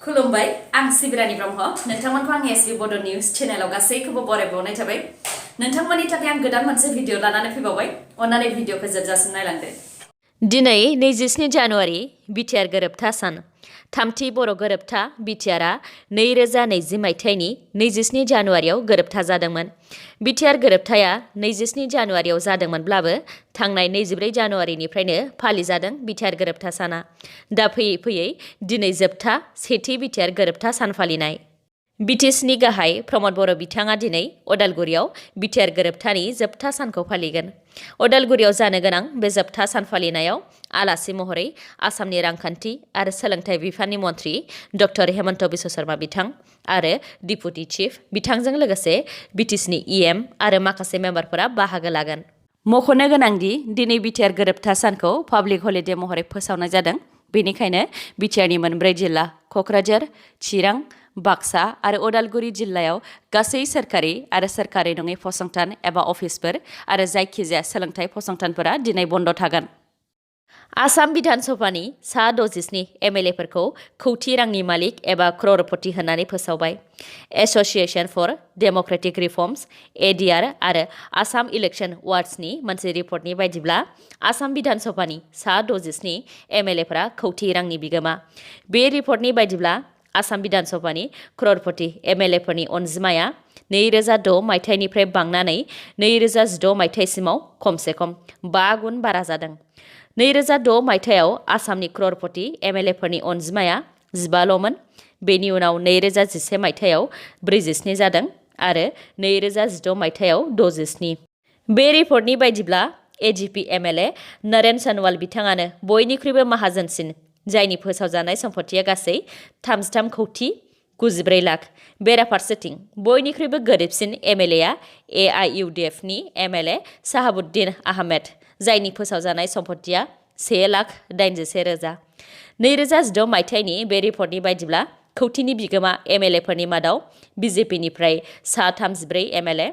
खुलुमबाय आं सिबिरानि ब्रह्म नोंथांमोनखौ आं एसबी बड' निउज चेनेलाव गासैखौबो बरायबावनाय थाबाय नोंथांमोननि थाखाय आं गोदान मोनसे भिडिअ लानानै फैबावबाय अन्नानै भिडिअखौ जोबजासिम नायलांदो। दिनै 27 जानुवारि बिटिआर गोरोबथा सान। थामथि बर' गोरोबथा बिटिआरआ 2020 मायथाइनि 27 जानुवारियाव गोरोबथा जादोंमोन। बिटिआर गोरोबथाया 27 जानुवारियाव जादोंमोनब्लाबो थांनाय 24 जानुवारिनिफ्रायनो फालिजादों बिटिआर गोरोबथा साना। दा फैयै फैयै दिनै जोबथा सेथि बिटिआर गोरोबथा सान फालिनाय। बिटिसिनि गाहाय प्रमद बर' बिथाङा दिनै अदालगुरियाव बिटिआर गोरोबथानि जोबथा सानखौ फालिगोन। अदालगुरियाव जानो गोनां बे जोबथा सान फालिनायाव आलासि महरै आसामनि रांखान्थि आरो सोलोंथाइ बिफाननि मन्थ्रि डक्टर हेमन्त बिश्व शर्मा बिथां आरो डिपुटि चिफ बिथांजों लोगोसे बिटिसिनि इएम आरो माखासे मेम्बारफोरा बाहागो लागोन। मख'नो गोनांदि दिनै बिटिआर गोरोबथा सानखौ पाब्लिक हलिडे महरै फोसावनाय जादों। बेनिखायनो बिटिआरनि मोनब्रै जिल्ला क'क्राझार, चिरां, बाक्सा आरो उदालगुरि जिल्लायाव गासै सोरखारि आरो सोरखारि नङै फसंथान एबा अफिसफोर आरो जायखिजाया सोलोंथाइ फसंथानफोरा दिनै बन्द थागोन। आसाम बिधान सभानि सा 67 एमएलएफोरखौ कौटि रांनि मालिक एबा क्ररपति होननानै फोसावबाय। Association for democratic reforms ADR आरो आसाम इलेक्शन वार्ड्सनि मोनसे रिपर्टनि बायदिब्ला आसाम बिधान सभानि सा 67 एमएलएफोरा कौटि रांनि बिगोमा। बे रिपर्टनि बायदिब्ला आसाम बिधान सभानि क्ररपति एमएलएफोरनि अनजिमाया 2006 मायथाइनिफ्राय बांनानै 2016 मायथाइसिमाव खमसे खम 5 गुन बारा जादों। 2006 मायथाइयाव आसामनि क्ररपति एमएलएफोरनि अनजिमाया 15ल'मोन। बेनि उनाव 2011 मायथाइयाव 47 जादों आरो 2016 मायथाइयाव 67। बे रिपर्टनि बायदिब्ला एजिपि एमएलए नरेन सनवाल बिथाङानो बयनिख्रुइबो माहाजोनसिन, जायनि फोसावजानाय सम्पथिया गासै 33 कौटि 94 लाख। बेराफारसेथिं बयनिख्रुइबो गोरिबसिन एमएलएआ एआइइउडिएफनि एमएलए साहाबुद्दिन आहमेद, जायनि फोसावजानाय सम्पथिया 1,81,000। 2016 मायथाइनि बे रिपर्टनि बायदिब्ला कौटिनि बिगोमा एमएलएफोरनि मादाव बिजेपिनिफ्राय सा 34 एमएलए,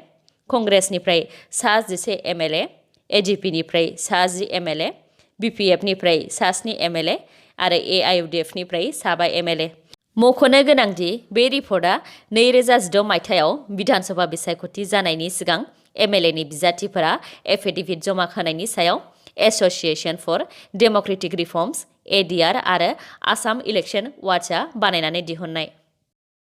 कंग्रेसनिफ्राय सा 11 एमएलए, एजिपिनिफ्राय सा 10 एमएलए, बिपिएफनिफ्राय सा 7 एमएलए आरो एआइइउडिएफनिफ्राय साबा एमएलए। मख'नो गोनांदि बे रिपर्टआ 2016 मायथाइयाव बिधानसभा बिसायख'थि जानायनि सिगां एमएलएनि बिजाथिफोरा एफिडेभिट जमा होनायनि सायाव association for democratic reforms ADR आरो आसाम इलेक्शन वार्ड्सआ बानायनानै दिहुननाय।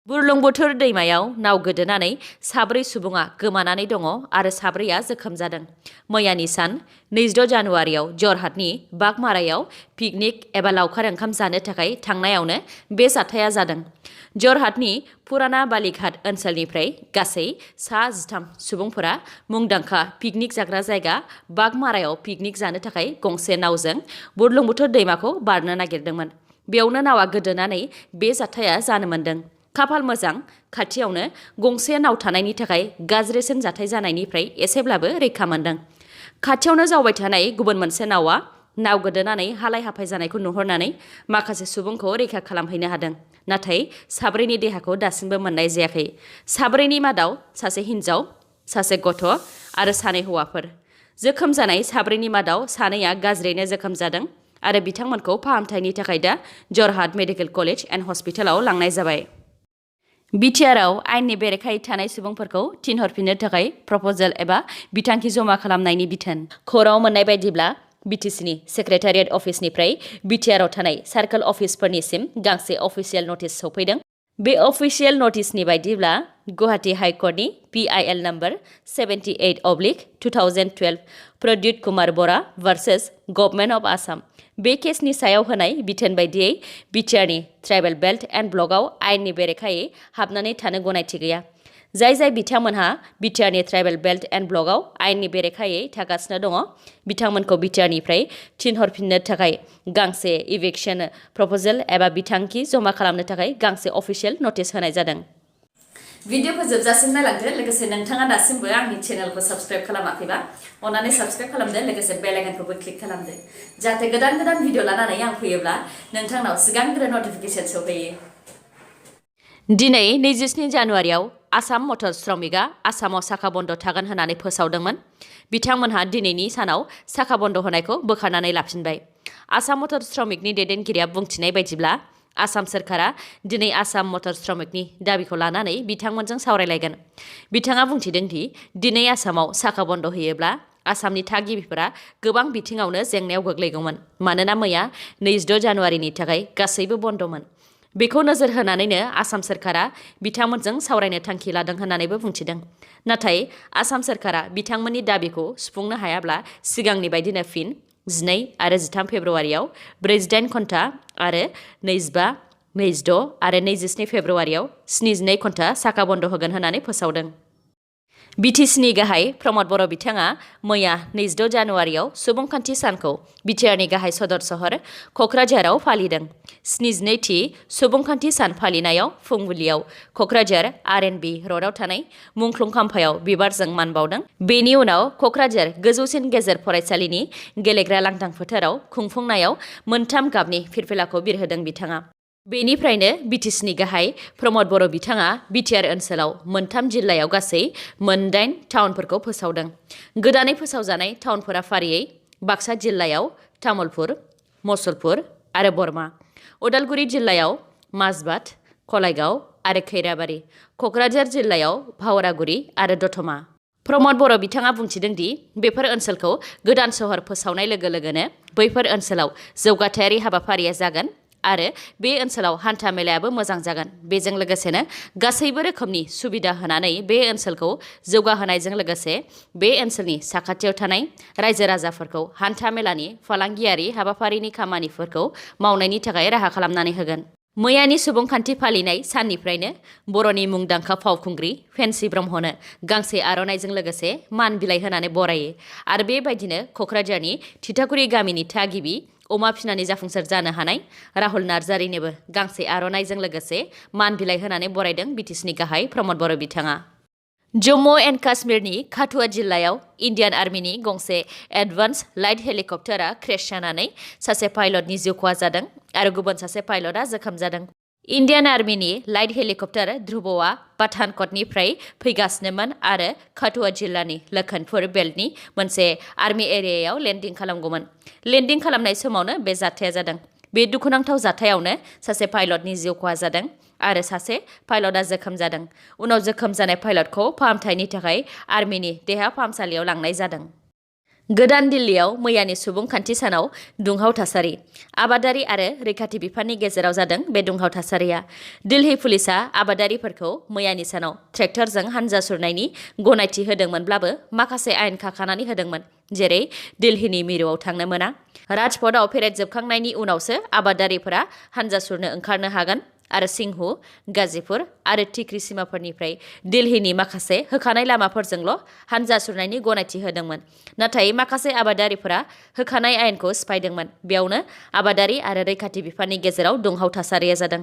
बुरलुंबुथुर दैमायाव नाव गोदोनानै 4 सुबुङा गोमानानै दङ आरो 4आ जोखोम जादों। मैयानि सान 26 जानुवारियाव जरहाटनि बागमारायाव पिकनिक एबा लावखार ओंखाम जानो थाखाय थांनायावनो बे जाथाया जादों। जरहाटनि पुराना बालिघाट ओनसोलनिफ्राय गासै सा 13 सुबुंफोरा मुंदांखा पिकनिक जाग्रा जायगा बागमारायाव पिकनिक जानो थाखाय गंसे नावजों बुरलुंबुथुर दैमाखौ बारनो नागिरदोंमोन। बेयावनो नावा गोदोनानै बे जाथाया जानो मोन्दों। खाफाल मोजां, खाथियावनो गंसे नाव थानायनि थाखाय गाज्रिसिन जाथाय जानायनिफ्राय एसेब्लाबो रैखा मोन्दों। खाथियावनो जावबाय थानाय गुबुन मोनसे नावआ नाव गोदोनानै हालाय हाफाय जानायखौ नुहुरनानै माखासे सुबुंखौ रैखा खालामहैनो हादों। नाथाय 4नि देहाखौ दासिमबो मोननाय जायाखै। 4नि मादाव सासे हिन्जाव, सासे गथ' आरो 2 हौवाफोर। जोखोम जानाय 4नि मादाव 2आ गाज्रियैनो जोखोम जादों आरो बिथांमोनखौ फाहामथायनि थाखाय दा जरहाट मेडिकेल कलेज एन्ड हस्पिटालाव लांनाय जाबाय। बिटिआरआव आयेननि बेरेखायै थानाय सुबुंफोरखौ थिनहरफिननो थाखाय प्रप'जाल एबा बिथांखि जमा खालामनायनि बिथोन। खौराङाव मोननाय बायदिब्ला बिटिसिनि सेक्रेटारियेट अफिसनिफ्राय बिटिआरआव थानाय सार्कोल अफिसफोरनिसिम गांसे अफिसियेल नटिस सौफैदों। बे अफिसियेल नटिसनि बायदिब्ला गुवाहाटी हाइकर्टनि PIL number 78/2012 Pradyut Kumar Bora versus government of Assam. बे केसनि सायाव होनाय बिथोन बायदियै बिटिआरनि ट्राइबेल बेल्ट एन्ड ब्लकआव आयेननि बेरेखायै हाबनानै थानो गनायथि गैया। जाय बिथांमोनहा बिटिआरनि ट्राइबेल बेल्ट एन्ड ब्लकआव आयेननि बेरेखायै थागासिनो दङ, बिथांमोनखौ बिटिआरनिफ्राय थिनहरफिननो थाखाय गांसे इभिक्सन प्रप'जाल एबा बिथांखि जमा खालामनो थाखाय गांसे अफिसियेल नटिस होनाय जादों। भिडिअखौ जोबजासिम नायलांदो। लोगोसे नोंथाङा दासिमबो आंनि चेनेलखौ साबस्क्राइब खालामाखैबा अन्नानै साबस्क्राइब खालामदो। लोगोसे बेल आइकनखौबो क्लिक खालामदो जाहाथे गोदान गोदान भिडिअ लानानै आं फैयोब्ला नोंथांनाव सिगांग्रो नटिफिकेसन सौफैयो। दिनै 27 जानुवारियाव आसाम मटर श्रमिकआ आसामाव साखा बन्द थागोन होननानै फोसावदोंमोन। बिथांमोनहा दिनैनि सानाव साखा बन्द होनायखौ बोखारनानै लाफिनबाय। आसाम मटर श्रमिकनि दैदेनगिरिया बुंथिनाय बायदिब्ला आसाम सोरखारा दिनै आसाम मटर श्रमिकनि दाबिखौ लानानै बिथांमोनजों सावरायलायगोन। बिथाङा बुंथिदों दि दिनै आसामाव साखा बन्द होयोब्ला आसामनि थागिबिफोरा गोबां बिथिङावनो जेंनायाव गोग्लैगौमोन मानोना मैया 26 जानुवारिनि थाखाय गासैबो बन्दमोन। बेखौ नोजोर होनानैनो आसाम सोरखारा बिथांमोनजों सावरायनो थांखि लादों होननानैबो बुंथिदों। नाथाय आसाम सोरखारा बिथांमोननि दाबिखौ सुफुंनो हायाब्ला सिगांनि बायदिनो फिन 12 आरो 13 फेब्रुवारियाव 48 घन्टा आरो 25, 26 आरो 27 फेब्रुवारियाव 72 घन्टा साखा बन्द होगोन होननानै फोसावदों। बिटिसिनि गाहाय प्रमद बर' बिथाङा मैया 26 जानुवारियाव सुबुंखान्थि सानखौ बिटिआरनि गाहाय सदर सहर क'क्राझाराव फालिदों। 72थि सुबुंखान्थि सान फालिनायाव फुंबिलियाव क'क्राझार आर.एन.बि. र'डआव थानाय मुंख्लं खाम्फायाव बिबारजों मान बावदों। बेनि उनाव क'क्राझार गोजौसिन गेजेर फरायसालिनि गेलेग्रा लांदां फोथाराव खुंफुंनायाव मोनथाम गाबनि फिरफिलाखौ बिरहोदों बिथाङा। बेनिफ्रायनो बिटिसिनि गाहाय प्रमद बर' बिथाङा बिटिआर ओनसोलाव मोनथाम जिल्लायाव गासै 8 टाउनफोरखौ फोसावदों। गोदानै फोसावजानाय टाउनफोरा फारियै बाक्सा जिल्लायाव तामुलपुर, मसलपुर आरो बरमा, उदालगुरि जिल्लायाव माजबाद, कलाइगाव आरो खैराबारि, क'क्राझार जिल्लायाव भावरागुरि आरो दतमा। प्रमद बर' बिथाङा बुंथिदों दि बेफोर ओनसोलखौ गोदान सहर फोसावनाय लोगो लोगोनो बैफोर ओनसोलाव जौगाथायारि हाबाफारिया जागोन आरो बे ओनसोलाव हान्था मेलायाबो मोजां जागोन। बेजों लोगोसेनो गासैबो रोखोमनि सुबिदा होनानै बे ओनसोलखौ जौगाहोनायजों लोगोसे बे ओनसोलनि साखाथियाव थानाय रायजो राजाफोरखौ हान्था मेलानि फालांगियारि हाबाफारिनि खामानिफोरखौ मावनायनि थाखाय राहा खालामनानै होगोन। मैयानि सुबुंखान्थि फालिनाय साननिफ्रायनो बर'नि मुंदांखा फावखुंग्रि फेन्सि ब्रह्मनो गांसे आर'नाइजों लोगोसे मान बिलाइ होनानै बरायो आरो बेबायदिनो क'क्राझारनि थिथागुरि गामिनि थागिबि अमा फिनानै जाफुंसार जानो हानाय राहुल नार्जारिनोबो गांसे आर'नाइजों लोगोसे मान बिलाइ होनानै बरायदों बिटिसिनि गाहाय प्रमद बर' बिथाङा। जम्मु एन्ड काश्मीरनि काठुआ जिल्लायाव इन्डियान आर्मिनि गंसे एडभान्स लाइट हेलिकप्टारा क्रेश जानानै सासे पाइलटनि जिउ खहा जादों आरो गुबुन सासे पाइलटआ जोखोम जादों। इन्डियान आर्मिनि लाइट हेलिकप्टार ध्रुवआ पाठानकटनिफ्राय फैगासिनोमोन आरो काठुआ जिल्लानि लखनपुर बेल्टनि मोनसे आर्मि एरियायाव लेन्डिं खालामगौमोन। लेन्डिं खालामनाय समावनो बे जाथाया जादों। बे दुखुनांथाव जाथायावनो सासे पाइलटनि जिउ खहा जादों आरो सासे पाइलटआ जोखोम जादों। उनाव जोखोम जानाय पाइलटखौ फाहामथायनि थाखाय आर्मिनि देहा फाहामसालियाव लांनाय जादों। गोदान दिल्लीयाव मैयानि सुबुंखान्थि सानाव दुंहाव थासारि। आबादारि आरो रैखाथि बिफाननि गेजेराव जादों बे दुंहाव थासारिया। दिल्ली पुलिसआ आबादारिफोरखौ मैयानि सानाव ट्रेक्टरजों हानजा सुरनायनि गनायथि होदोंमोनब्लाबो माखासे आयेन खाखानानै होदोंमोन, जेरै दिल्लीनि मिरुआव थांनो मोना। राजपथआव पेरेड जोबखांनायनि उनावसो आबादारिफोरा हानजा सुरनो ओंखारनो हागोन आरो सिंहु, गाजीपुर आरो टिक्री सिमाफोरनिफ्राय दिल्लीनि माखासे होखानाय लामाफोरजोंल' हानजा सुरनायनि गनायथि होदोंमोन। नाथाय माखासे आबादारिफोरा होखानाय आयेनखौ सिफायदोंमोन। बेयावनो आबादारि आरो रैखाथि बिफाननि गेजेराव दुंहाव थासारिया जादों।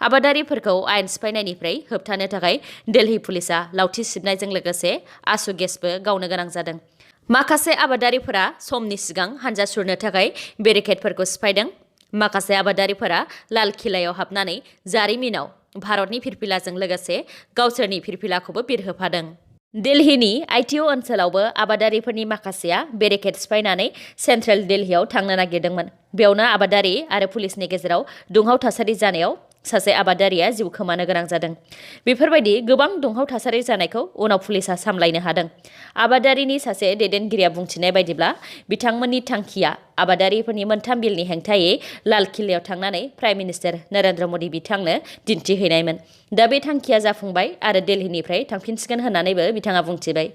आबादारिफोरखौ आयेन सिफायनायनिफ्राय होबथानो थाखाय दिल्ली पुलिसआ लावथि सिबनायजों लोगोसे आसु गेसबो गावनो गोनां जादों। माखासे आबादारिफोरा समनि सिगां हानजा सुरनो थाखाय बेरिकेडफोरखौ सिफायदों। माखासे आबादारिफोरा लाल किलायाव हाबनानै जारिमिनाव भारतनि फिरफिलाजों लोगोसे गावसोरनि फिरफिलाखौबो बिरहोफादों। दिल्लीनि आइटिअ ओनसोलावबो आबादारिफोरनि माखासेया बेरिकेड सिफायनानै सेन्ट्रेल दिल्लीयाव थांनो नागिरदोंमोन। बेयावनो आबादारि आरो पुलिसनि गेजेराव दुंहाव थासारि जानायाव सासे आबादारिया जिउ खोमानो गोनां जादों। बेफोरबायदि गोबां दुंहाव थासारि जानायखौ उनाव पुलिसआ सामलायनो हादों। आबादारिनि सासे दैदेनगिरिया बुंथिनाय बायदिब्ला बिथांमोननि थांखिया आबादारिफोरनि मोनथाम बिलनि हेंथायै लाल किलायाव थांनानै प्राइम मिनिस्टार नरेन्द्र मदि बिथांनो दिन्थिहैनायमोन। दा बे थांखिया जाफुंबाय आरो दिल्लीनिफ्राय थांफिनसिगोन होननानैबो बिथाङा बुंथिबाय।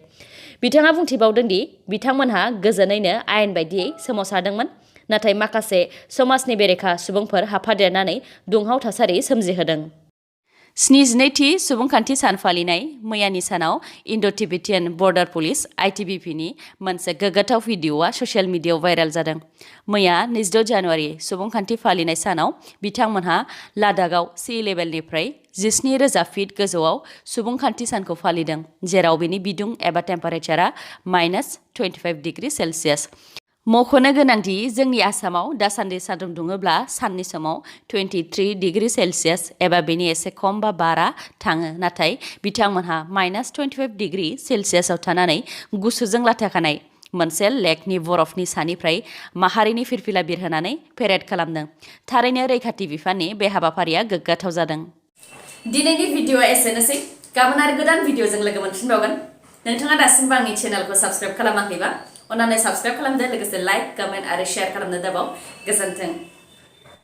बिथाङा बुंथिबावदों दि बिथांमोनहा गोजोनैनो आयेन बायदियै सोमावसारदोंमोन, नाथाय माखासे समाजनि बेरेखा सुबुंफोर हाबफादेरनानै दुंहाव थासारि सोमजिहोदों। 72थि सुबुंखान्थि सान फालिनाय मैयानि सानाव इन्ड' तिब्बेतियान बर्डार पुलिस (ITBP)नि मोनसे गोग्गाथाव भिडिअ'आ ससियेल मिडियायाव भाइरेल जादों। मैया 26 जानुवारि सुबुंखान्थि फालिनाय सानाव बिथांमोनहा लादाखआव सी लेभेलनिफ्राय 17,000 फिट गोजौआव सुबुंखान्थि सानखौ फालिदों, जेराव बेनि बिदुं एबा टेम्पारेचारआ -25 डिग्री सेल्सियास। मख'नो गोनांदि जोंनि आसामाव दासान्दि सान्दुं दुङोब्ला साननि समाव 23 डिग्री सेल्सियास एबा बेनि एसे खम बा बारा थाङो, नाथाय बिथांमोनहा -25 डिग्री सेल्सियासआव थानानै गुसुजों लाथाखानाय मोनसे लेकनि बरफनि सानिफ्राय माहारिनि फिरफिला बिरहोनानै पेरेड खालामदों। थारैनो रैखाथि बिफाननि बे हाबाफारिया गोग्गाथाव जादों। दिनैनि भिडिअआ एसेनोसै। गाबोन आरो गोदान भिडिअजों लोगो मोनफिनबावगोन। नोंथाङा दासिमबो आंनि चेनेलखौ साबस्क्राइब खालामाखैबा अन्नानै साबस्क्राइब खालामदो, लोगोसे लाइक, कमेन्ट आरो शेयार खालामनो दाबाव। गोजोन्थों।